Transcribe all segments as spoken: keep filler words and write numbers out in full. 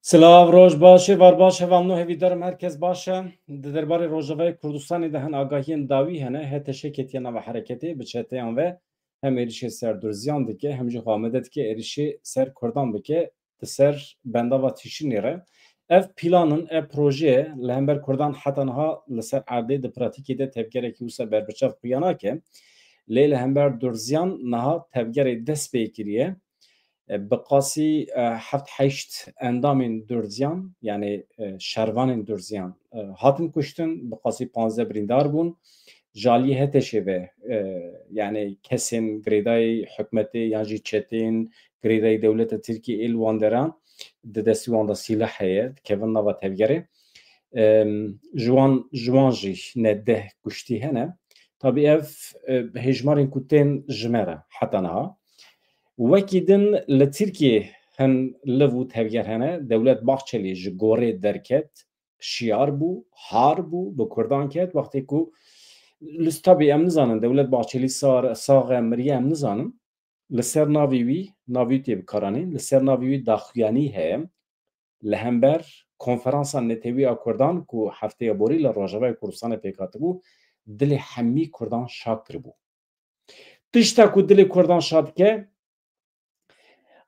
Silav, roj baş, êvar baş, hevalno hêvîdarim her kes baş e. Di derbarê Rojavayê Kurdistanê de hin agahiyên dawî hene, H T Ş ketiye nava hereketê bi çeteyan ve hem êrişê ser Durziyan dike, hem jî xwe amade dike êrişê ser Kurdan bike di ser bendava Tîşinê re. Ev plan in, ev proje ye, li hember Kurdan heta niha li ser erdê di pratîkê de tevgerekî wisa berbiçav xuya nake. Lê li hember Durziyan niha tevgerê dest pê kiriye. E, bi qasî, e, heft heşt endamên Durziyan, yanî, e, şervanên Durziyan, e, hatin kuştin, bi qasî panzdeh birîndar bûn. Ji aliyê H T Ş'ê ve, e, yanî kesên girêdayî hikûmetê yan jî çeteyên girêdayî dewleta Tirkiyê ê li wan deran di destî wan de sîleh heye, dikevin nava tevgerê. Em, ji wan, ji wan jî ne deh kuştî hene. Tabî ev, e, hêjmarên ku tên ji me re heta niha. Wekî din li Tirkiyê hin liv û tevger hene. Dewlet Bahçelî ji gorê derket, şiyar bû, har bû, bi Kurdan ket. Wextê ku li tabî em nizanin, Dewlet Bahçelî sar, sax e, miriye, em nizanin. Li ser navê wî, navê wî tê bikaranîn, li ser navê wî daxuyanî heye. Li hember konferansa netewî a Kurdan ku hefteya borî li Rojavayê Kurdistanê pêk hatibû, dilê hemî Kurdan şa kiribû. Tişta ku dilê Kurdan şa dike,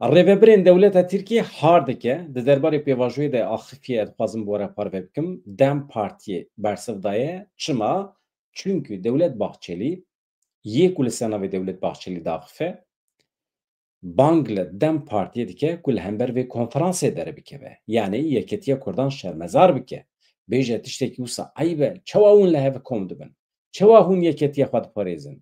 rêvebirên dewleta Tirkiyê har dike, di derbarê pêvajoyê de axifiye, ez dixwazim bi we re parve bikim, DEM Partiyê bersiv daye. Çima? Çunkî Dewlet Bahçelî, yê ku li ser navê Dewlet Bahçelî daxife, bang li DEM Partiyê dike ku li hember vê konferansê derê bikeve. Yanî yeketiya Kurdan şermezar bike. Bêje tiştekî wisa eyb e. Çawa hûn li hev kom dibin? Çawa hûn yeketiya xwe diparêzin?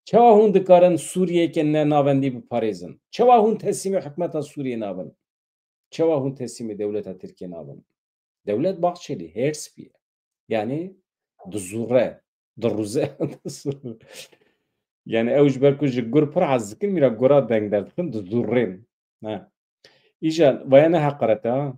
Çawa hûn dikarin Sûriyeyeke ne navendî biparêzin? Çawa hûn teslîmê hikûmeta Sûriyê nabin? Çawa hûn teslîmê dewleta Tirkiyê nabin? Dewlet Bahçelî hêrs bûye. Yanî dizûre, dirûze, dizûre. Yanî ew ji ber ku ji gur pir hez dikin, mîra gura deng derdixin, dizûrên. Ha. Îja vaya ne heqaret e, ha.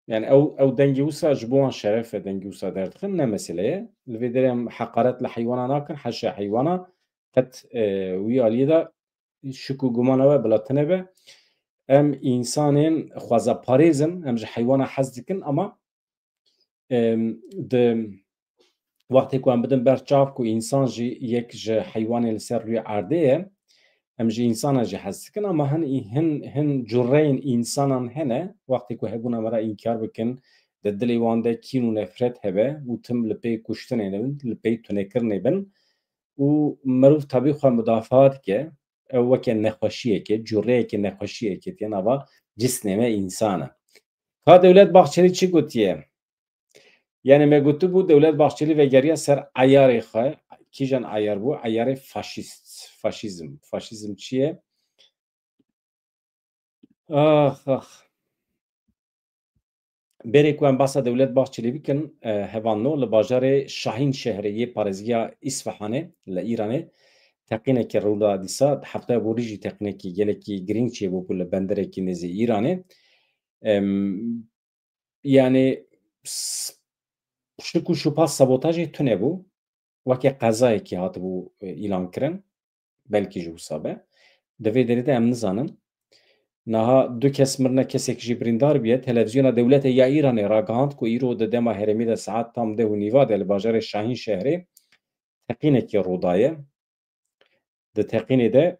Yanî ew, ew dengê wisa ji bo wan şeref e, dengê wisa derdixin, ne mesele ye. Li vê derê em heqaret li heywana nakin, heşa heywana, qet, e, wî aliyê de şik û gumana we bila tune be. Em însanên xweza parêz in, em ji heywana hez dikin, ama, em, di wextê ku em bidin ber çav ku însan jî yek ji heywanên li ser rûyê erdê ye, em ji însana jî hez dikin, ama hin, hin, hin cureyên însanan hene, wextê ku hebûna me re înkar bikin, di dilê wan de kîn û nefret hebe û tim li pey kuştinê ne bin, li pey tunekirinê bin û mirov tabî xwe mudafaa dike, ew weke nexweşiyeke, cureyeke nexweşiyeke tê nava cisnê me însan e. Ka Dewlet Bahçelî çi gotiye? Yanî me gotibû Dewlet Bahçelî vegeriya ser eyarê xwe. Kîjan eyar bû? Eyarê faşîst, faşîzm. Faşîzm çi ye? Ax, ax. Berê ku em basa Dewlet Bahçelî bikin, e, hevalno, li bajarê Şahînşehrê yê parêziya Îsfihanê li Îranê teqînekê rû da dîsa, hefteya borî jî teqînekî gelekî girîng çêbû ku li benderekî nêzî Îranê. Em, yanî s-, şik û şupa sabotajê tune bû. Weke qezayekî hatibû, e, îlan kirin. Belkî ji wisa be. Di vê derê de em nizanin. Niha du kes mirine, kesek jî birîndar bûye. Televîzyona dewletê ya Îranê ragihand ku îro di dema herêmî de saet tam deh û nîva de li bajarê Şahînşehrê teqînekê rû daye. Di teqînê de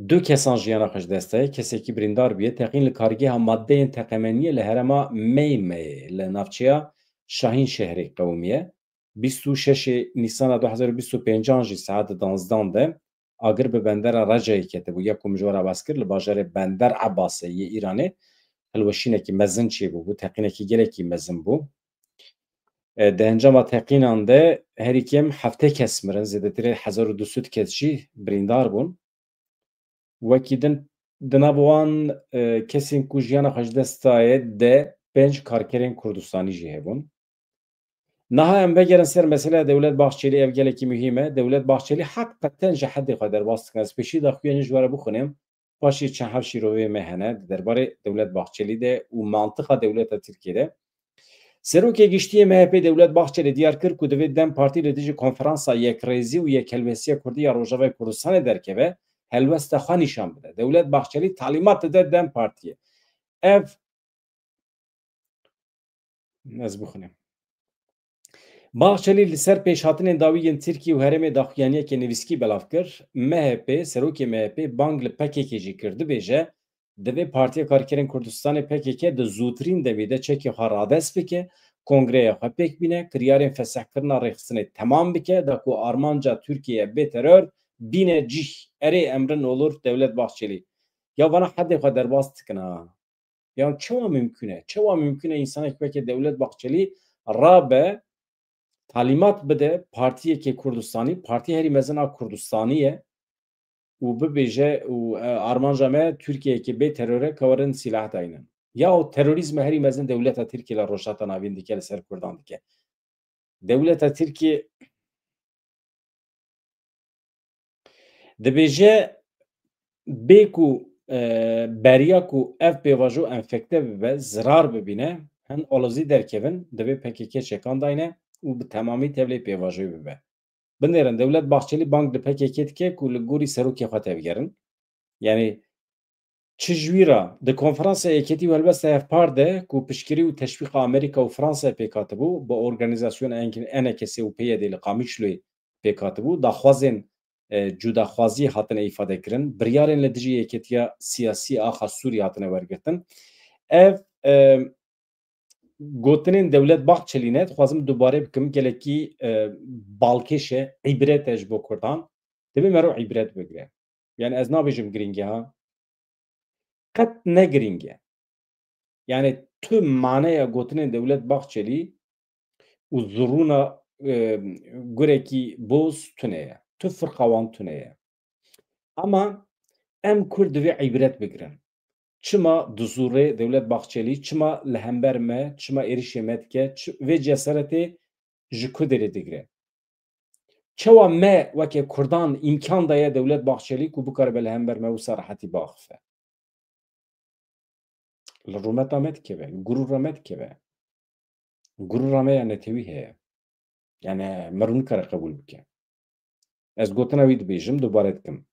du kesan jiyana xwe ji dest daye, kesekî birîndar bûye. Teqîn li kargeha madeyên teqemeniyê li herêma Meymeyê li navçeya Şahînşehrê qewimiye. Bîst û şeş Nîsana du hezar û bîst û pêncan jî saet di danzdan de agir bi bendera Recayê ketibû. Ya ku min ji we re behs kir, li bajarê Bender Ebasê yê Îranê hilweşînekî mezin çêbûbû, teqînekî gelekî mezin bû. E, di encama teqînan de herî kêm heftê kes mirin, zêdetirê hezar û du sed kes jî birîndar bûn. Wekî din di nav wan, e, kesên ku jiyana xwe ji dest daye de pênc karkerên Kurdistanî jî hebûn. Niha em vegerin ser meseleya Dewlet Bahçelî, ev gelekî muhîm e. Dewlet Bahçelî heqîqeten ji hedê xwe derbas dikin. Ez pêşî daxuyanî ji we re bixwînim. Paşê çend hev şîrovê me hene di derbarê Dewlet Bahçelî de û mantiqa dewleta Tirkiyê de. Serokê Giştî yê M H P Dewlet Bahçelî diyar kir ku divê DEM Partî li dijî konferansa yekrêzî û yekhelwestiya Kurdî ya Rojavayê Kurdistanê derkeve, helwesta xwe nîşan bide. Dewlet Bahçelî talîmat dide DEM Partiyê. Ev Ez bixwînim. Bahçelî li ser pêşhatinên dawî yên Tirkî û herêmê daxuyaniyeke nivîskî belav kir. M H P, serokê M H P bang li P K K jî kir, dibêje, divê Partiya Karkerên Kurdistanê P K K di zûtirîn demê de çekê xwe radest bike, kongreya xwe pêk bîne, kiryarên fesihkirina rêxistinê temam bike, da ku armanca Tirkiyê bê teror bîne cih. Erê, emrin olur Devlet Bahçelî. Ya vana hedê xwe derbas dikin ha. Yan çawa mimkun e? Çawa mimkun e însanek weke Devlet Bahçelî rabe, talîmat bide partiyeke Kurdistanî, partiya herî mezin a Kurdistanî ye û bibêje û, e, armanca me Tirkiyeyeke bê teror e, ka werin sîlah daynin. Ya o terorîzme herî mezin dewleta Tirkiyê li Rojhilata Navîn dike, li ser Kurdan dike. Dewleta Tirkiyê dibêje, bê ku, e, beriya ku ev pêvajo enfekte bibe, zirar bibîne, hin alozî derkevin, divê P K K çekan dayne û bi temamî tevlê pêvajoyê bibe. Binêrin, Dewlet Bahçelî bang li P K K dike ku li gorî serokê xwe tevgerin. Yanî çi ji wî re di konferansa Yeketî û Helwesta Hevpar de ku piştgirî û teşwîqa Amerîka û Fransayê pêk hatibû, bi organîzasyona ENKS'ê û PYD'ê li Qamişloyê pêk hatibû, daxwazên, e, cudaxwaziyê hatine îfade kirin, biryarên li dijî yeketiya siyasî axa Sûriyê hatine wergirtin. Ev, e, gotinên Dewlet Bahçelî ne, dixwazim dubare bikim, gelekî, e, balkêş e, îbret e ji bo Kurdan. Divê mero îbret bigire. Yani ez nabêjim girîng e ha. Qet ne girîng e. Yani tu maneya gotinên Dewlet Bahçelî û zirûna, e, gurekî boz tune ye. Tu firqa wan tune ye. Ama em Kurd divê îbret bigirin. Çima dizûrê Dewlet Bahçelî, çima li hember me, çima êrişê me dike, çi, vê cesaretê ji ku derê digire? Çawa me weke Kurdan îmkan daye Dewlet Bahçelî ku bikaribe li hember me wisa rehetî biaxife? Li rûmeta me dikeve, li gurûra me dikeve. Gurûra me ya netewî heye. Yani mero nikare qebûl bike. Ez gotina wî dibêjim, dubare dikim.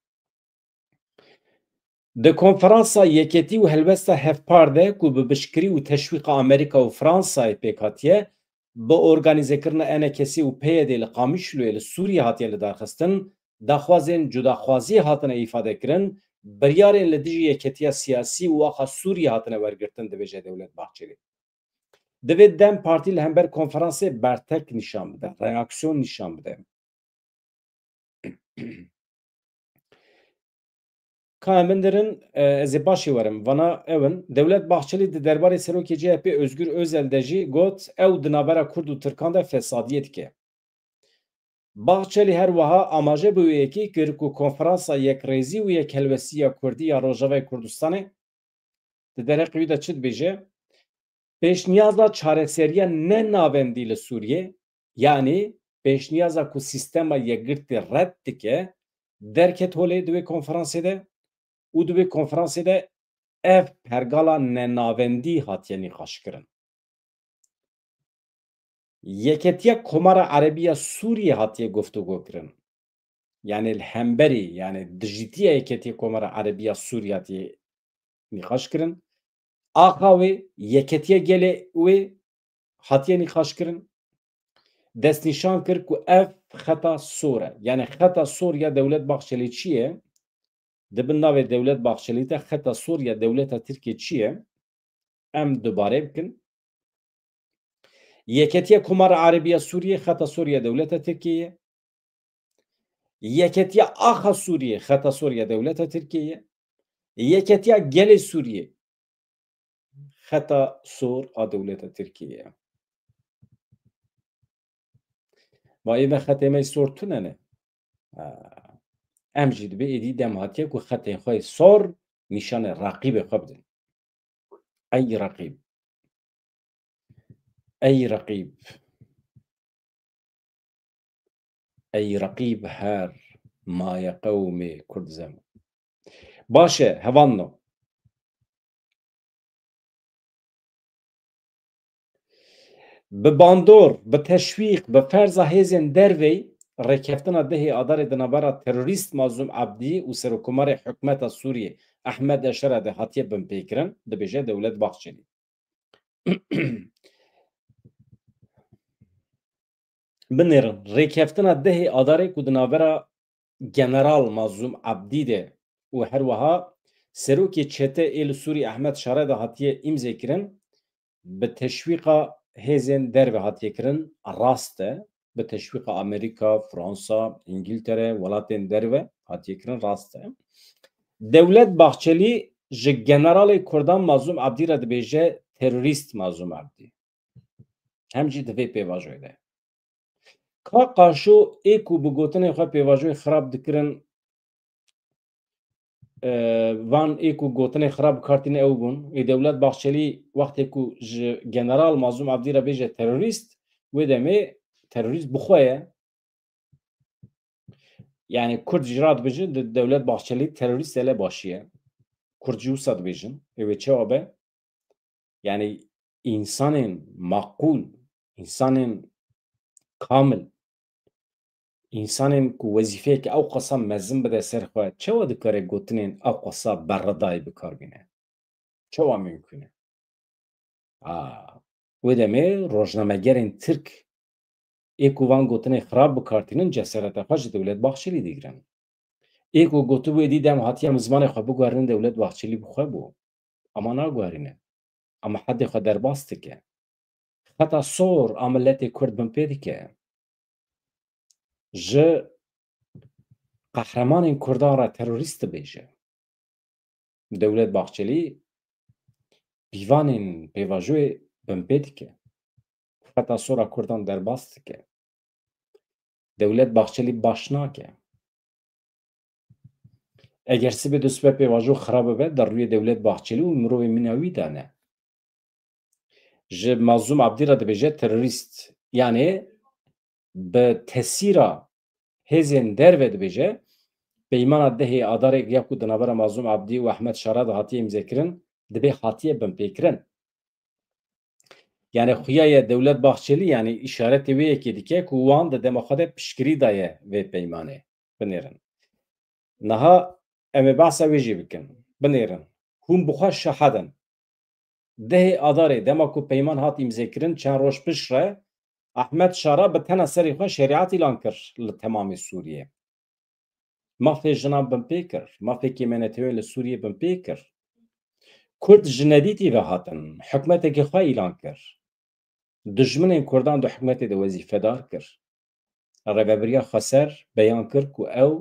Di konferansa Yeketî û Helwesta Hevpar de ku bi piştgirî û teşwîqa Amerîka û Fransayê pêk hatiye, bi organîzekirina ENKS'ê û PYD'ê li Qamişloyê li Sûriyê hatiye lidarxistin, daxwazên cudaxwaziyê hatine îfade kirin, biryarên li dijî yeketiya siyasî û axa Sûriyê hatine wergirtin, dibêje Dewlet Bahçelî. Divê DEM Partî li hember konferansê bertek nîşan bide, reaksiyon nîşan bide. Ka em bindirin, e, ez ê paşê werim. Vana ew in. Dewlet Bahçelî di derbarê serokê CHP Özgür Özel de jî got, ew di navbera Kurd û Tirkan de fesadiyê dike. Bahçelî her wiha amaje bi wê yekê kir ku Konferansa Yekrêzî û Yekhelwestî ya Kurdî ya Rojavayê Kurdistanê di derheqê wî de çi dibêje? Pêşniyaza çareseriya nenavendî li Sûriyê, yanî pêşniyaza ku sîstema yekgirtî red dike, derket holê di wê konferansê de û di wê konferansê de ev pergala nenavendî hatiye nîqaşkirin. Yeketiya Komara Erebî ya Sûriyê hatiye guftûgo kirin. Yani li hemberî, yani dijîtiya Yeketiya Komara Erebî ya Sûriyê hatiye nîqaş kirin. Axa wê, yeketiya gelê wê hatiye nîqaş kirin. Destnîşan kir ku ev xeta sor e. Yani xeta sor ya Dewlet Bahçelî çi ye? Di bin navê Dewlet Bahçelî de xeta sor ya dewleta Tirkiyê çi ye? Em dubare bikin. Yeketiya Komara Erebî ya Sûriyê xeta sor ya dewleta Tirkiyê ye. Yeketiya Axa Sûriyê xeta sor ya dewleta Tirkiyê ye. Yeketiya Gelê Sûriyê xeta sor a dewleta Tirkiyê ye. Ma ê me xetê me sor tune ne. Ha. Em jî dibê êdî dem hatiye ku xetên xwe sor nîşanê reqîbê xwe bidin. Ey reqîb. Ey reqîb. Ey reqîb her maye qewmê Kurd zem. Baş e, hevalno. Bi bandor, bi teşwîq, bi ferza hêzên derveyî rêkeftina dehê Adarê di navbera terorîst Mazlûm Ebdî û Serokkomarê Hikûmeta Sûriyê Ehmed Eşera de hatiye binpêkirin, dibêje Dewlet Bahçelî. Binêrin, rêkeftina dehê Adarê ku di navbera General Mazlûm Ebdî de û her wiha serokê çete ê li Sûrî Ehmed Şare de hatiye îmzekirin, bi teşwîqa hêzên derve hatiye kirin, rast e. Bi teşwîqa Amerîka, Fransa, Îngiltere, welatên derve hatiye kirin, rast e. Dewlet Bahçelî ji generalê Kurdan Mazlûm Ebdî re dibêje terorîst Mazlûm Ebdî. Hem jî di vê pêvajoyê de. Ka qaşo ê ku bi gotinên xwe pêvajoyê xirab dikirin, e, van ê ku gotinê xirab bi kar tînin ew bûn. Ê Dewlet Bahçelî wextê ku ji General Mazlûm Ebdî re bêje terorîst, wê demê terorîst bi xwe ye. Yani Kurd jî radibêjin, di Dewlet Bahçelî terorîst elebaşî ye. Kurd jî wisa dibêjin. Ê wê çawa be? Yani insanên maqûl, insanên kamil, insanên ku wezîfeyeke ew qasa mezin bide ser xwe, çawa dikare gotinên ew qasa berredayî bi kar bîne? Çawa mimkûn e? A, wê demê rojnamegerên Tirk ê ku van gotinê xirab bi kar tînin, cesereta xwe ji Dewlet Bahçelî digirin. Ê ku gotibû êdî dem hatiye em zimanê xwe biguherînin, Dewlet Bahçelî bi xwe bû. Ama naguherîne. Ama hedê xwe derbas dike. Xeta sor a miletê Kurd binpê dike. Ji qehremanên Kurdan re terorîst dibêje. Dewlet Bahçelî pîvanên pêvajoyê binpê dike. Xeta sor a Kurdan derbas dike. Dewlet Bahçelî baş nake. Eger sibê du sibe pêvajo xirab bibe, di rûyê Dewlet Bahçelî û mirovê mîna wî de ne. Ji Mazlûm Abdî re dibêje terorîst. Yanê bi tesîra hêzên derve dibêje, peymana dehê Adarê ya ku di navbera Mazlûm Abdî û Ehmed Şara de hatiye îmzekirin, dibê hatiye binpêkirin. Yani xuya ye Dewlet Bahçelî, yani îşaretê wê yekê dike ku wan di dema xwe de piştgirî daye vê peymanê. Binêrin. Niha em ê behsa wê jî bikin. Binêrin. Hûn bi xwe şahid in. Dehê Adarê dema ku peyman hat îmzekirin, çend roj pişt re Ehmed Şara bi tena serê xwe şerîet îlan kir li temamê Sûriyê. Mafê jinan binpê kir, mafê kêmenetewên li Sûriyê binpê kir. Kurd ji nedîtî ve hatin, hikmetekî xwe îlan kir. Dijminên Kurdan di hikmetê de wezîfedar kir. Rêvebiriya Xweser beyan kir ku ew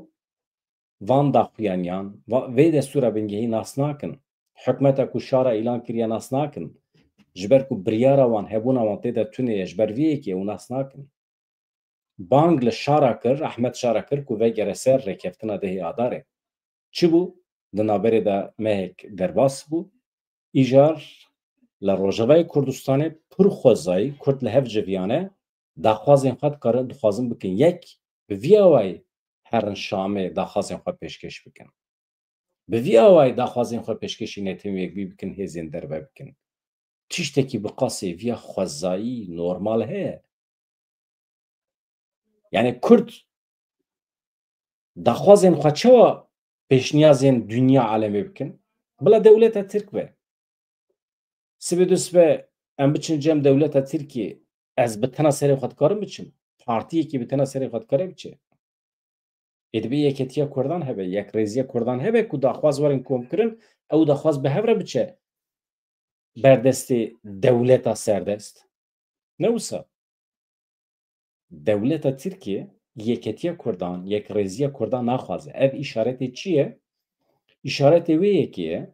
van daxuyaniyan, va-, vê destûra bingehî nas nakin. Hikmeta ku Şara îlan kiriye nas nakin. Ji ber ku biryara wan, hebûna wan tê de tune ye, ji ber vê yekê ew nas nakin. Bang li Şara kir, Ehmed Şara kir ku vegere ser rêkeftina dehê Adarê. Çi bû? Di navberê de mehek derbas bû. Îcar li Rojavayê Kurdistanê pir xwezayî Kurd li hev civiyane, daxwazên xwe dikarin, dixwazin bikin yek, bi vî awayî herin Şamê daxwazên xwe pêşkêş bikin. Bi vî awayî daxwazên xwe pêşkêşî Netewên Yekbûyî bikin, hêzên derve bikin. Tiştekî bi qasê viya xwezayî, normal heye? Yani Kurd daxwazên xwe çawa pêşniyazên dinya alemê bikin? Bila dewleta Tirk be. Sibê du sibe em biçin cem dewleta Tirkiyê, ez bi tena serê xwe dikarim biçim? Partiyekî bi tena serê xwe dikare biçe? Ê dibê yeketiya Kurdan hebe, yekrêziya Kurdan hebe ku daxwaz werin komkirin, ew daxwaz bi hev re biçe ber destê dewleta serdest. Ne wisa. Dewleta Tirkiye yeketiya Kurdan, yekrêziya Kurdan naxwaze. Ev îşaretê çi ye? Îşaretê wê yekê ye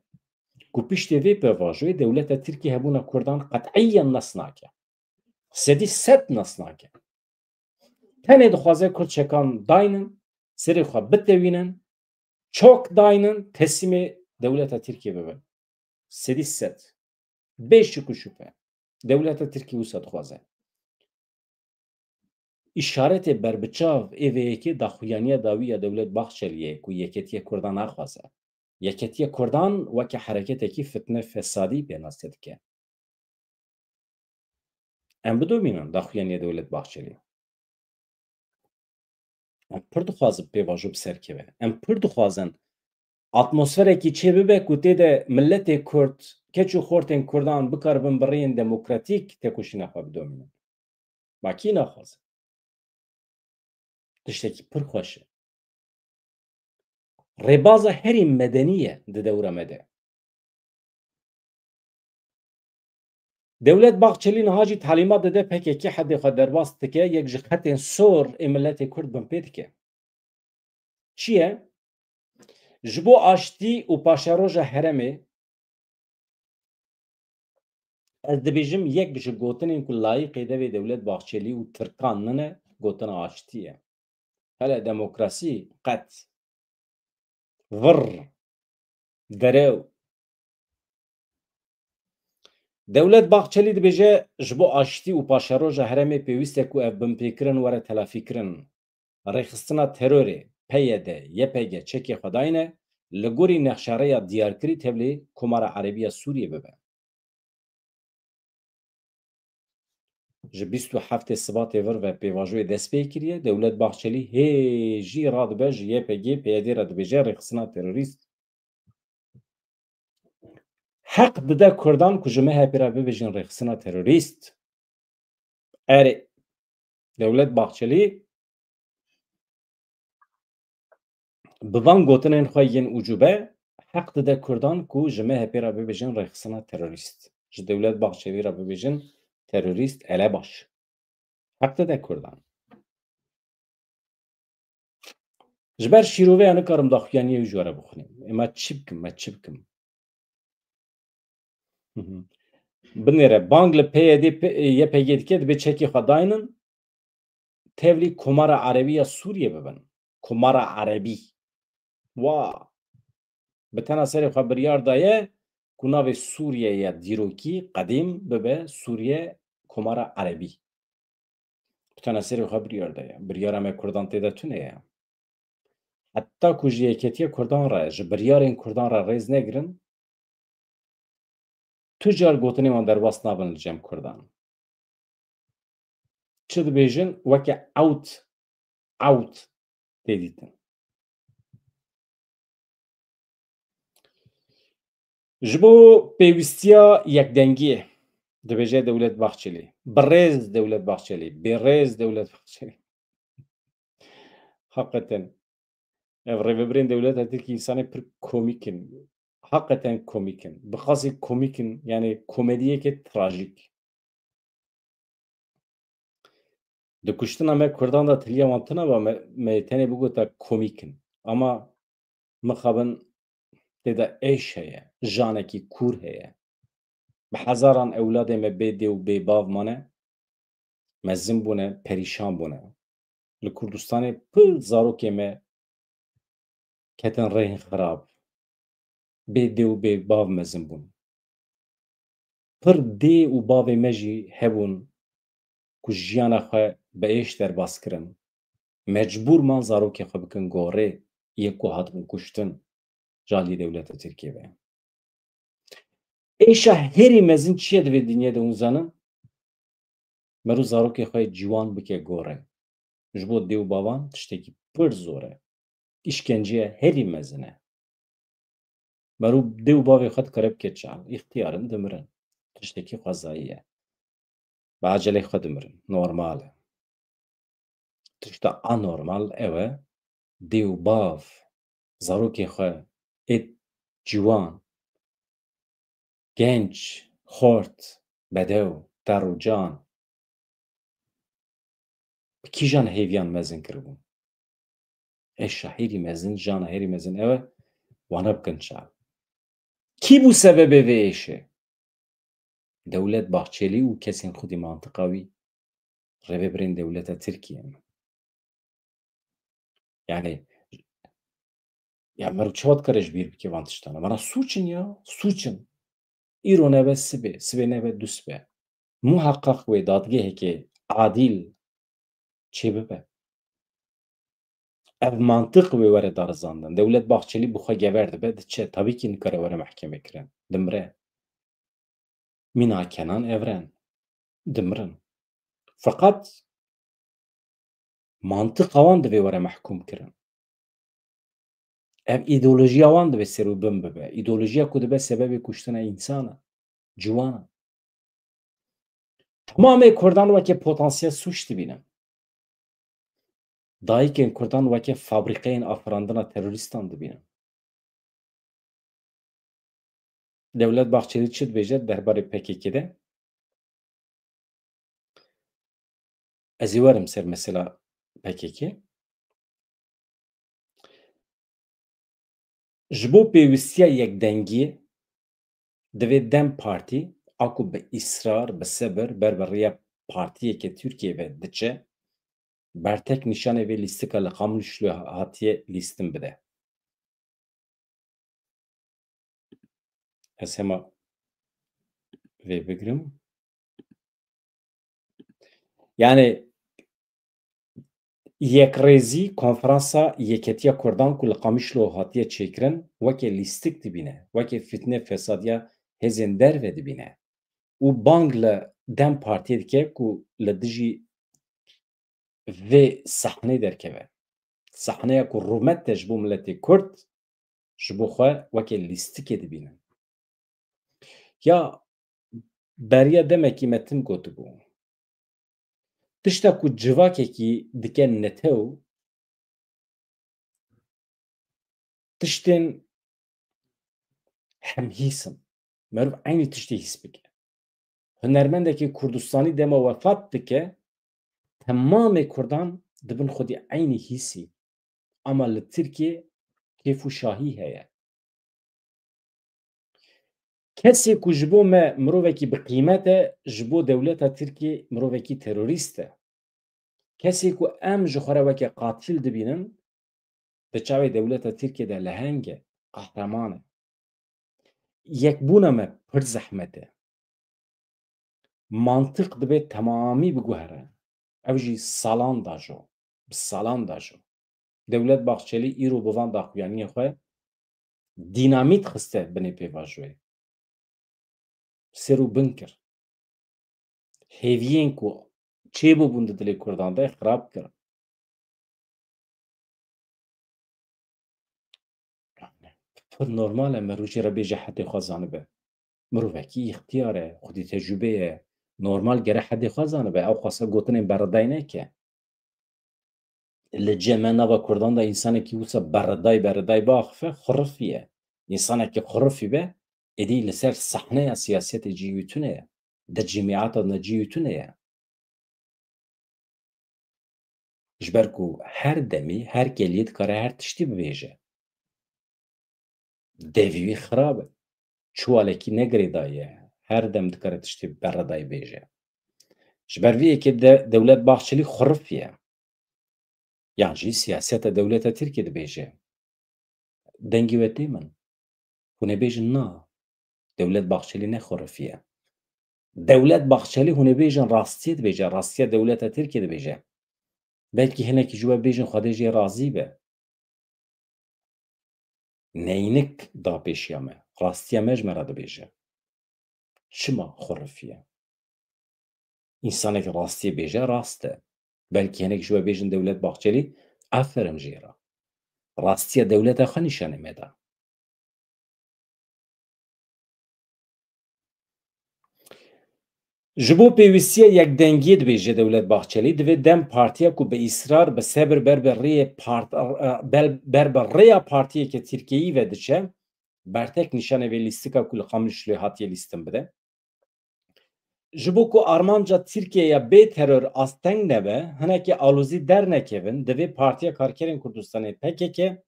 ku piştê vê pêvajoyê dewleta Tirkiye hebûna Kurdan qet'iyen nas nake. Sedî sed nas nake. Tenê dixwaze Kurd çekan daynin, serê xwe bitewînin, çok daynin, teslîmê dewleta Tirkiye bibin. Sedî sed. Bê şik û şüphe. Dewleta Tirkiye wisa dixwaze. Îşaretê berbiçav ê vê yekê daxuyaniya dawî ya Dewlet Bahçeliyê ku yeketiya Kurdan naxwaze. Yeketiya Kurdan weke hereketekî fitne fesadî pênase dike. Em bidomînin daxuyaniya Dewlet Bahçelî. Em pir dixwazin pêvajo bi ser keve. Em pir dixwazin atmosferekî çê bibe ku tê de miletê Kurd, keç û xortên Kurdan bikaribin bi rêyên demokratîk tekoşîna xwe bidomînin. Ma kî naxwaze? Tiştekî pir xweş e. Rêbaza herî medenî ye di dewra me de. Dewlet Bahçelî niha jî talîmat dide P K K hedê xwe derbas dike, yek ji xetên sor ê miletê Kurd binpê dike. Çi ye? Ji bo aştî û paşeroja herêmê, ez dibêjim, yek ji gotinên ku layîqê devê Dewlet Bahçelî û Tirkan nine, gotina aştî ye. Hele demokrasî qet. Vir. Derew. Dewlet Bahçelî dibêje, ji bo aştî û paşeroja herêmê pêwîst e ku ev binpêkirin were telafîkirin. Rêxistina terorê, P Y D, Y P G çekê xwe dayne, li gorî nexşereya diyarkirî tevlî Komara Erebî ya Sûriyê bibe. Ji bîst û heftê Sibatê vir ve pêvajoyê dest pê kiriye. Dewlet Bahçelî hê jî radibe ji Y P G, P Y D re dibêje rêxistina terorîst. Heq dide Kurdan ku ji M H P re bibêjin rêxistina terorîst. Erê, Dewlet Bahçelî bi van gotinên xwe yên ucube heq dide Kurdan ku ji M H P re bibêjin rêxistina terorîst. Ji Dewlet Bahçelî re bibêjin terorîst, elebaş. Heq dide Kurdan. Ji ber şîroveya nikarim daxuyaniyê wî ji we re bixwînim. Ê me çi bikim, me çi bikim? Hı hı. Binêre, bang li P Y D, P-, Y P G dike, dibê çekê xwe daynin, tevlî Komara Erebî ya Sûriyê bibin. Komara Erebî. Wa. Bi tena serê xwe biryar daye ku navê Sûriye ya dîrokî, qedîm, bibe Sûriye Komara Erebî. Bi tena serê xwe biryar daye. Biryara me Kurdan tê de tune ye. Heta ku ji yeketiya Kurdan re, ji biryarên Kurdan re rêz negirin, tu car gotinê wan derbas nabin li cem Kurdan. Çi dibêjin, weke ewt, ewt tê dîtin. Ji bo pêwîstiya yekdengiyê, dibêje Dewlet Bahçelî. Birêz Dewlet Bahçelî, bêrêz Dewlet Bahçelî. Heqeten, ev rêvebirên dewleta Tirkiyê însanê pir komîk in. Heqeten komîk in. Bi qasî komîk in, yani komediyeke trajîk. Di kuştina me Kurdan de tiliya wan tune ba, me, me tenê bigota komîk in. Ama mixabin tê de êş heye, janekî kûr heye. Bi hezaran ewladê me bê dê û bê bav mane, mezin bûne, perîşan bûne. Li Kurdistanê pir zarokê me ketin rêhên xirab. Bê dê û bê bav mezin bûn. Pir dê û bavê me jî hebûn ku jiyana xwe bi êş derbas kirin. Mecbûr man zarokê xwe bikin gorê yên ku hatin kuştin ji aliyê dewleta Tirkiyê ve. Êşa herî mezin çi ye di vê dinyê de hûn zanin? Mero zarokê xwe yê ciwan bike gore. Ji bo dê û bavan tiştekî pir zor e. Îşkenceya herî mezin e. Mero dê û bavê xwe dikare bike çal. Îxtiyar in, dimirin. Tiştekî xwezayî ye. Bi ecelê xwe dimirin. Normal e. Tişta anormal ew e, dê û bav, zarokê xwe ê ciwan, genç, xort, bedew, ter û can, bi kîjan hêviyan mezin kiribûn? Êşa herî mezin, jana herî mezin ew e, wana bikin çal. Kî bû sebebê vê êşê? Dewlet Bahçelî û kesên xwedî mantiqa wî, rêvebirên dewleta Tirkiyê ne. Yani, ya mero çawa dikare ji bîr bike van tiştana? Vana sûç in ya, sûç in. Îro nebe sibê, sibê nebe du sibe. Muheqeq wê dadgeheke adîl çêbibe. Ev mantiq wê were darizandin. Dewlet Bahçelî bi xwe gever dibe, diçe. Tabî kî nikare were mehkeme kirin. Dimire. Mîna Kenan Evren. Dimirin. Feqet mantiqa wan divê were mehkûm kirin. Ev îdeolojiya wan divê ser û bin bibe. Îdeolojiya ku dibe sebebê kuştina însan e, ciwan e. Temamê Kurdan weke potansiyel sûc dibînin. dayikên Kurdan weke fabrîkeyên afirandina terorîstan dibînin. Dewlet Bahçelî çi dibêje derbarê P K K de? Ez ê werim ser mesela P K K. Ji bo pêwîstiya yekdengiyê divê DEM Partî, a ku bi îsrar, bi sebir, ber bi rêya partiyeke Tirkiyê ve diçe, bertek nîşanê vê lîstika li Qamişlo hatiye lîstin bide. Ez hema vê bigirim. Yani yekrêzî konferansa Yeketiya Kurdan ku li Qamişlo hatiye çêkirin, weke lîstik dibîne, weke fitne fesadiya hêzên derve dibîne û bang li DEM Partiyê dike ku li dijî vê sahneyê derkeve. Sahneya ku rûmet e ji bo miletê Kurd, ji bo xwe weke lîstikê dibînin. Ya beriya demekî me tim gotibû. Tişta ku civakekî dike netew, tiştên hemhîs in. Meriv eynî tiştê hîs bike. Hunermendekî Kurdistanî dema wefat dike, temamê Kurdan dibin xwedî eynî hîsî. Ama li Tirkiyê kêf û şahî heye. Kesê ku ji bo me mirovekî bi qîmet e, ji bo dewleta Tirkiyê mirovekî terorîst e. Kesê ku em ji xwe re weke qatil dibînin, di çavê dewleta Tirkiyê de leheng e, qehreman e. Yekbûna me pir zehmet e. Mantiq dibe temamî biguhere. Ew jî salan dajo. Bi salan dajo. Dewlet Bahçelî îro bi van daxuyaniyê xwe dînamît xiste binê pêvajoyê. Ser û bin kir. Hêviyên ku çêbûbûn di dilê Kurdan de xirab kir. Yani, pir normal e merû jê re bêje hedê xwe zanibe. Mirovekî îxtiyar e, xwedî tecrûbe ye. Normal gere hedê xwe zanibe. Ew xwasa gotinên berredayî neke. Li cem me nava Kurdan de însanekî wisa berredayî berredayî biaxife, xurifî ye. Însanekî xurifî be, êdî li ser sahneya siyasetê cî wî tune ye. Di cîmîata de cî wî tune ye. Ji ber ku her demî, her keliyê dikare her tiştî bibêje. Devî wî xirab e. Çuwalekî ne girêdayî ye. Her dem dikare tiştê berredayî bêje. Ji ber vê yekê de Dewlet Bahçelî xurifî ye. Yan jî siyaseta dewleta Tirkiyê dibêje. Dengê we tê min. Hûn ê bêjin na. Dewlet Bahçelî ne xurifî ye. Dewlet Bahçelî hûn ê bêjin rastiyê dibêje, rastiya dewleta Tirkiyê dibêje. Belkî hinekî ji we bêjin Xwedê jê razî be. Neynik da pêşiya me. Rastiya me ji me re dibêje. Çima xurifî ye? Însanek rastiyê bêje, rast e. Belkî hinek ji we bêjin Dewlet Bahçelî, aferin jê re. Rastiya dewleta xwe nîşanê me da. Ji bo pêwîstiya yekdengiyê dibêje Dewlet Bahçelî, divê DEM Partiya ku bi îsrar, bi sebir ber bi rêyê part-, ber, ber bi rêya partiyeke Tirkiyeyî ve diçe, bertek nîşanê vê lîstika ku li Qamişloyê hatiye lîstin bide. Ji bo ku armanca Tirkiyeya bê teror asteng nebe, hinekî alozî dernekevin, divê Partiya Karkerên Kurdistanê P K K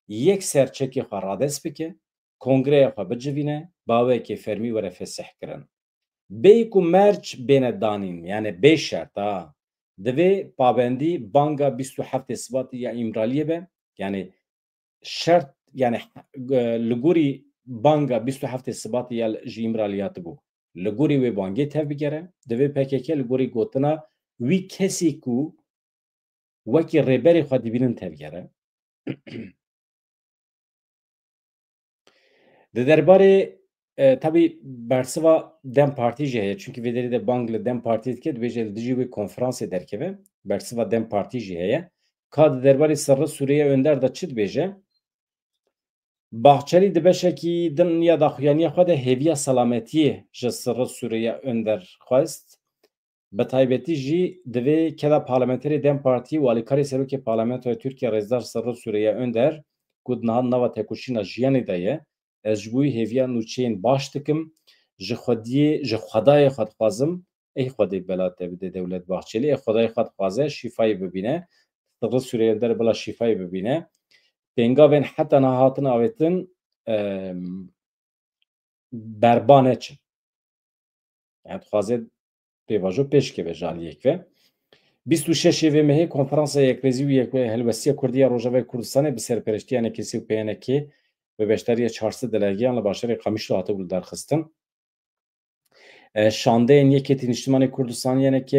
yek ser çekê xwe radest bike, kongreya xwe bicivîne, bi awayekê fermî were fesihkirin. Bêyî ku merc bêne danîn, yani bê şert, ha, divê pabendî banga bîst û heftê Sibatê ya Îmraliyê be, yani şert, yani, e, li gorî banga bîst û heftê Sibatê ya ji Îmralî hatibû, li gorî wê bangê tevbigere, divê P K K li gorî gotina wî kesî ku wekî rêberê xwe dibînin tevgere. Di derbarê, e, tabî bersiva DEM Partî jî heye, çunkî vê derê de bang li DEM Partî dike, dibêje li dijî wê konferansê derkeve, bersiva DEM Partî jî heye. Ka di derbarê Sirri Suriye Önder de çi dibêje? Bahçelî di beşekî din ya daxuyaniya xwe de hêviya selametiyê ji Sirri Suriye Önder xwest. Bi taybetî jî divê keda parlamenterê DEM Partî û alîkarê serokê parlamentoya Tirkiye Rêzdar Sirri Süreyya Önder, ku di niha nava tekoşîna jiyanê de ye, ez ji bo wî hêviya nûçeyên baş dikim. Ji Xwediyê, ji Xwedayê xwe dixwazim, ey Xwedê bela te bide Dewlet Bahçelî, ey Xwedayê xwe dixwaze şîfayê bibîne. Sirri Süreyya Önder bila şîfayê bibîne. Pêngavên heta niha hatin avêtin, em, berba neçin. Yani dixwaze pêvajo pêş keve ji aliyek ve. Bîst û şeş vê mehê Konferansa Yekrêzî û Yek-, Helwestiya Kurdî ya Rojavayê Kurdistanê bi serpereştiya N K S û P N K ve beşdariya çar sed delegeyan li bajarê Qamişlo hatibû lidarxistin. E, şandeyên Yekêtî Niştimanê Kurdistanê, Y N K,